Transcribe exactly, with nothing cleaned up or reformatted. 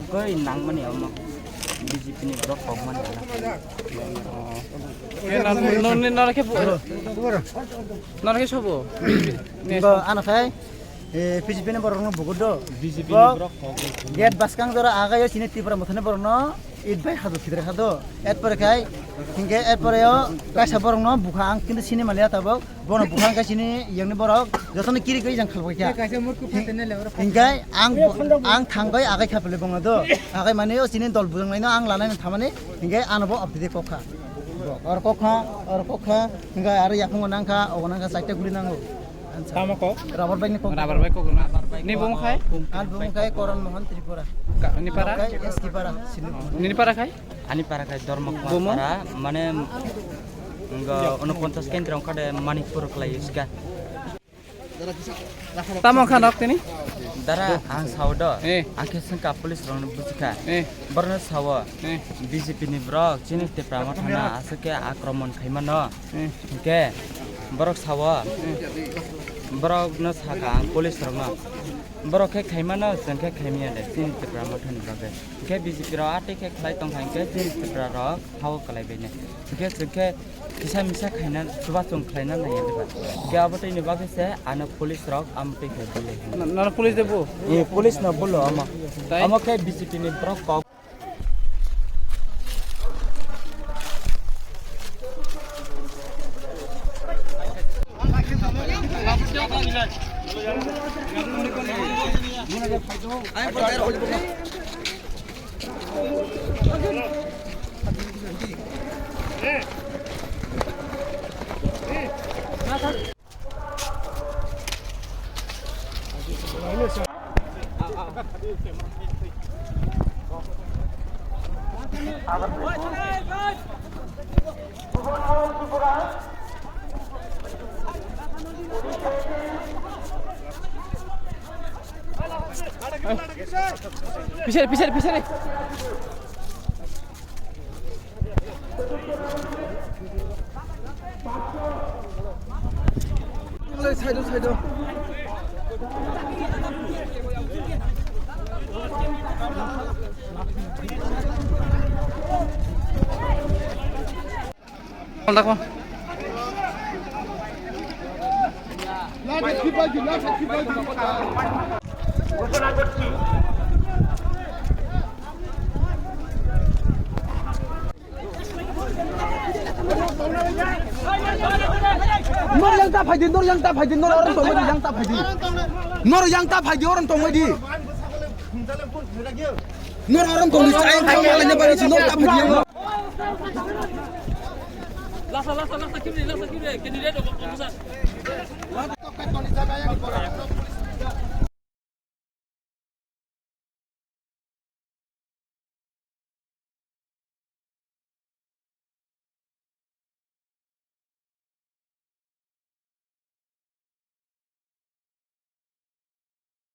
Koi nangmani omo B J P ni borok kok mani. Nor ke nor ke sobo. Bo ano khai, eh, B J P ni borok no bugo do. B J P ni borok kok. Gate baskang jora agayo sini Tripura mothani borok no it bai hadu khidra hadu. Et pore khai, hinge et pore yo kaisa borok no bukha ang kintu sini maliya tabok. Bono bukhang khe chini yangni borok jotono kiri kiri jang khalbai kha. Kaisa murku phatenai le oro. Hinkhai ang, ang thangbai agai kha pele bongno do. Agai mani o chini dol bujang laino ang lanai thamani hinkhai ano bo optide kok kha. Or kok kha, or kok kha, hinkhai aro yaphungo nang kha, ogo nang kha, chaita guri nango. Tamo kok? Rubber bike ni kok. Rubber bike kok na. Ni bung khai? Ang bung khai Koron Mohan Tripura. Ni para? Khai S T para, Sindhu. Ni para khai? Ani para khai Dharma Kumar Bomo? Para, mane, ngo unoponchas kendro wngkha de Manikpur khlai iska. Tamo kha nok tini? Dara, ang sao do. Eh. Ang khe sengka police rokno bujikha. Eh. Borno sao. Eh. B J P ni borok chini Tipra Motha na aswk khe akromon khaimano. Eh. Hwnkhe borok sao. Eh. Borokno sakha ang police rokno. Borok khe khaimano, chwng khe khaimya de. Chini Tipra Motha ni bagwi. Hwnkhe B J P rok atwi khe khlai tongkha, hwnkhe chini Tripura rok hao kwlai bainai. Hwnkhe chwng khe kisa misa khaina chubachu khlaina naiya diba. Hwnkhe abo tei ni bagwi se ano police rok amtwi khe buli. Nono police de bo? Eh, police no bulo amo. Tai? Amo khe B J P ni borok kok. Pisari, pisari, pisari. Side o, side o. Nor yang ta phaidi, nor yang ta phaidi, nor orang tongmai di, yang ta phaidi. Nor yang ta phaidi, orang tongmai di. Nor orang tongmai di, ayang tongmai lainai bari si, nor ta phaidi, yang. Lasa, lasa, lasa, kiri, lasa, kiri, kiri, kiri, kiri, kiri.